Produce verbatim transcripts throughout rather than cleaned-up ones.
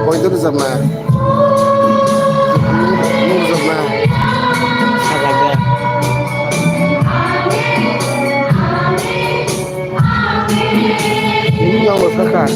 Poito rwjakna. Nung rwjakna. Ini yang besar kan?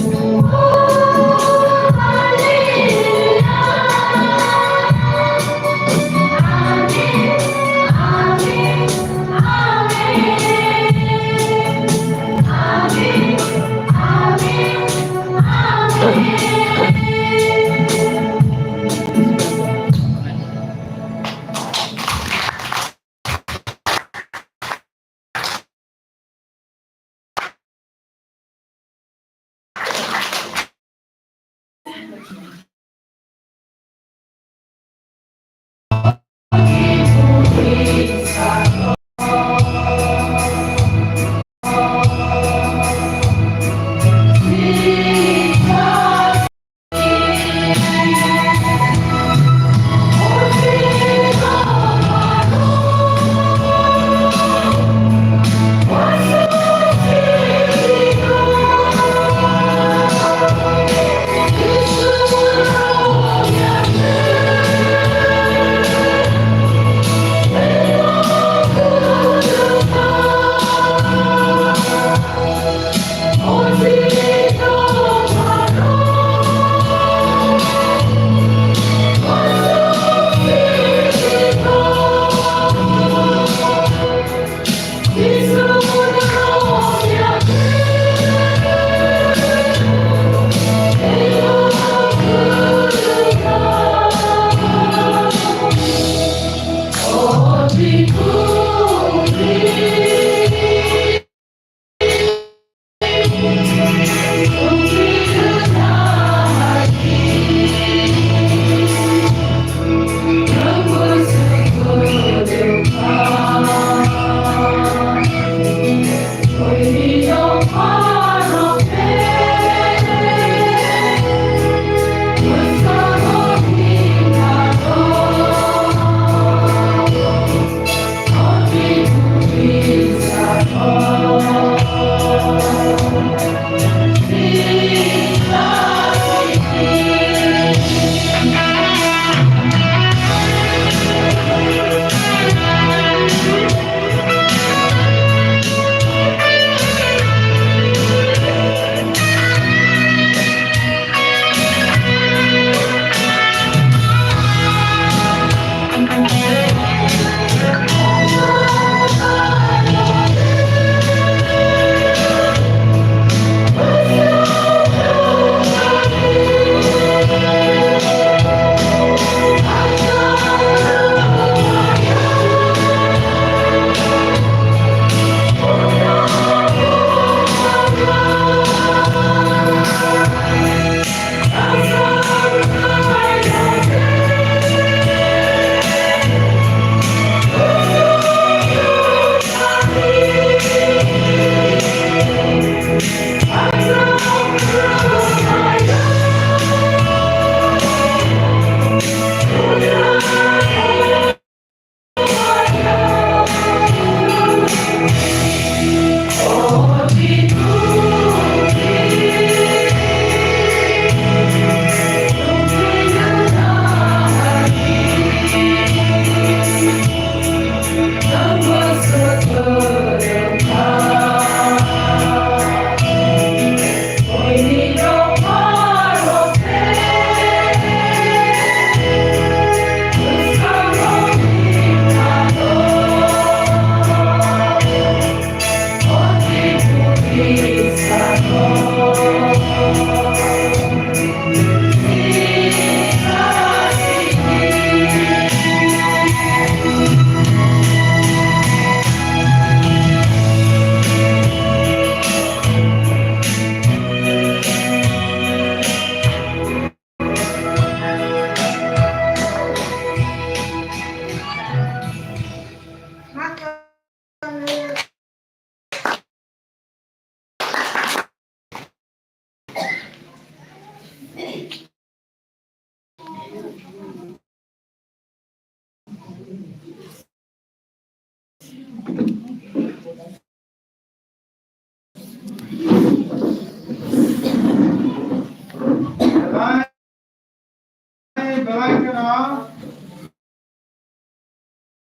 Belai kheno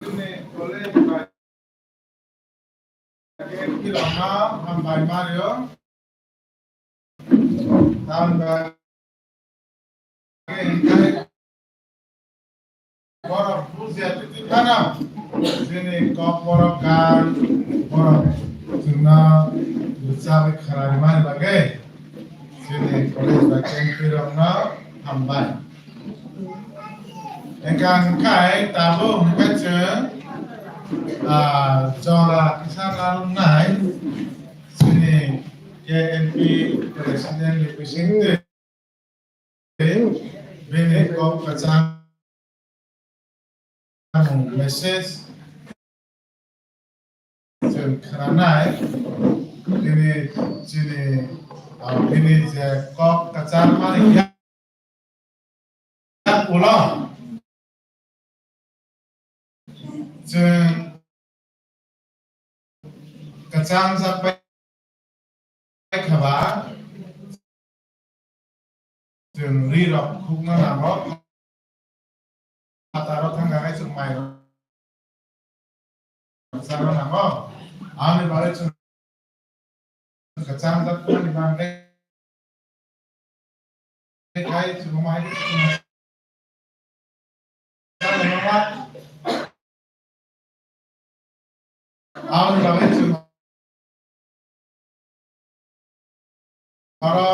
chini college bai khe phirokno hambai ma rio. Tamni bagwi hwnkhe borok bujiya twi phano chini kok borok gan borok chwngno rwchabwi khnarwmani bagwi chini college bai khe phirokno hambai. Hwnkha hwnkhe tabuk hwnkhe chwng, ah, jora kisa narwknai chini K N P president ni bisingtwi bini kok kwchang message chwng khwnanai, bini chini, ah, bini je kok kwchang mani yak ulo chwng kwchang jak bai kha ba, chwng ri rok khukna nango, phataro thang kha khe chwng mai rok chana nango, ani bagwi chwng kwchang jak mani bagwi. Hai, chwng ma hai, chwng ma. Aboni bagwi chwng oro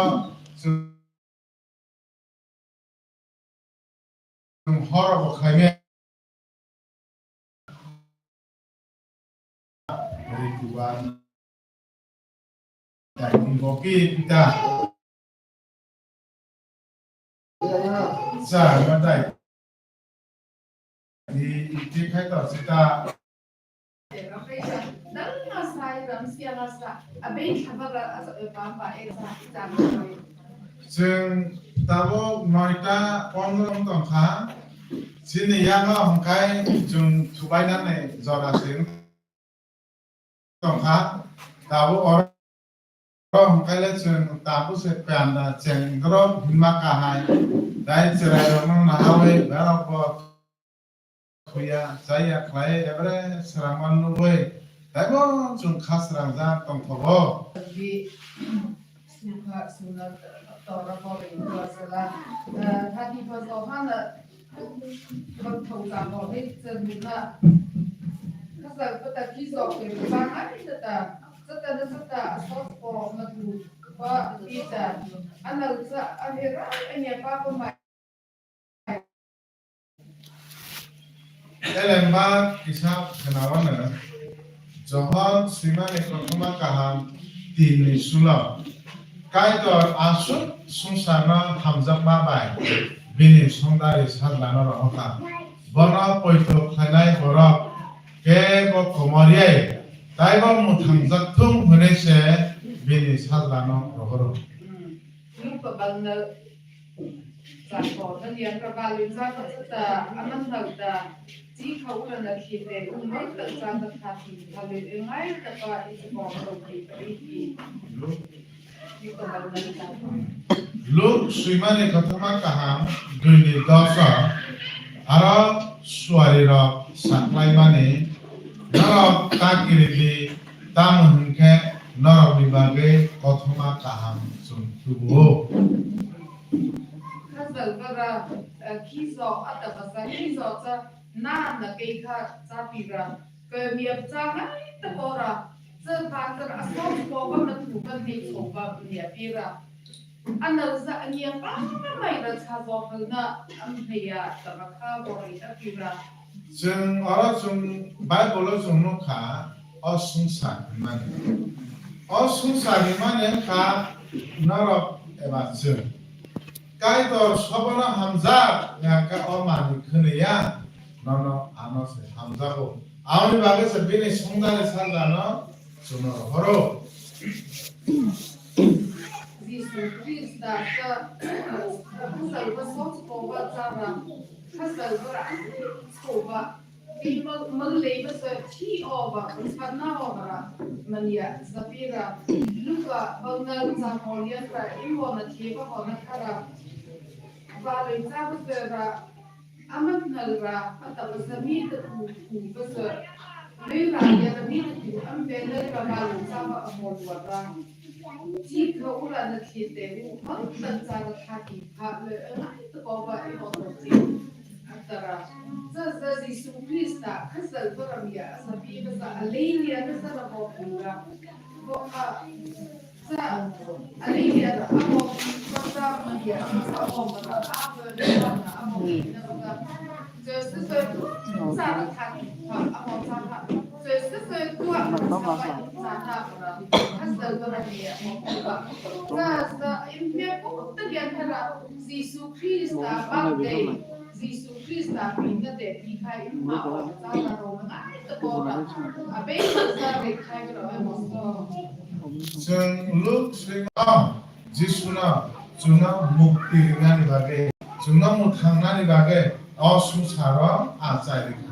chwng horo bo khaimya. Rituan. Dai boki pita. Sa ma dai. Di iti khai to sita. Chwng tabuk noita pondro wng tongkha. Chini yango hwnkhe chwng thubainani jora se wng tongkha. Tabuk oro hwnkhe le chwng tabuk se panda cheng dorop himma kahai. Tei chwrairokno naharwi berok bo thuya chaya khlai ebere srangma nugwi taibo chwng kha srangjak tongthogo. Sukha suna tora pori dua sela. Thani pa so hana thong ka pori chwng nuna. Khasa pata ki so ke ba ngai tata. Tata na tata so ko matu pa pita. Ana usa ahera anya pa pa mai. Elemba kisa khwnawano, Johon swimani kothoma kaham tinni sulo. Kaitor aswk swngcharno hamjakma bai bini songdari sajlano rohorkha. Bono poito khlainai borok kebo komorya taibo mwthangjak thung hwnwi se bini sajlano rohoro. Luka bangna jako, dan yang kabali jako seta, aman hauta, ji kau rana khite, umur tak jaka khati, kali engai tapa isi kau roti, riti. Luka bangna jako. Luk swimani kothoma kaham, duini doso, aro suari rok saklaimani, norok ta kiridi, tamo hwnkhe norokni bagwi kothoma kaham chwng tubu-o. Khajal bara, eh, khijo, ata basa khijo cha, na na kei kha cha pira. Ke miap cha ngai ta kora. Cha ba cha asok ko ba ma tu ba ni ko ba ni pira. Ana za ni pa ma mai ra cha zo hal na am heya ta ba kha bo ri ta pira. Chwng oro chwng Bible-o chwng nukha, o swngchar hwnmani. O swngchar hwnmani wngkha norok eba chwng. Kaitor sobono hamjak, hwnkhe o manwi khwnwi ya, nono ano se hamjago. Aboni bagwi se bini songdani saljano chwngno rohoro. Jisu Khrista sa khasal ba sok koba chara khasal ba sok ba. Tei mal-, malai bwsa thi o ba, bwsa na o ba, manya, Sapira, Luka, Bangal, Zahoria, Tra, Imbo, na Thieba, Hona, Kara, Balai, Zabu, Zera, Amat, Nalra, Pata, Bwsa, Mi, Ta, Ku, Ku, Bwsa, Lera, Yara, Mi, Ta, Ku, Ambe, Nalra, Balai, Zaba, Amol, Wara. Chikha ura na khete u hak tan cha na thaki pha le ngai to ko ba e ko to ti. Atara. Sa sa Jisu Krista khasal baram ya sa bi ba sa aleiya na sa na ko pura. Bo kha sa aleiya na amo ba sa ma ya sa ko ba sa a ba na amo na ba. Jisu Krista bakde, Jisu Krista pinga de pikhai ma o chana rok ngai to kora. Abe sa rekhai ro ai mosto. Chwng Luk swima Jisuna chwngno mukti rinani bagwi, chwngno mwthangnani bagwi o swngcharo achai rikha.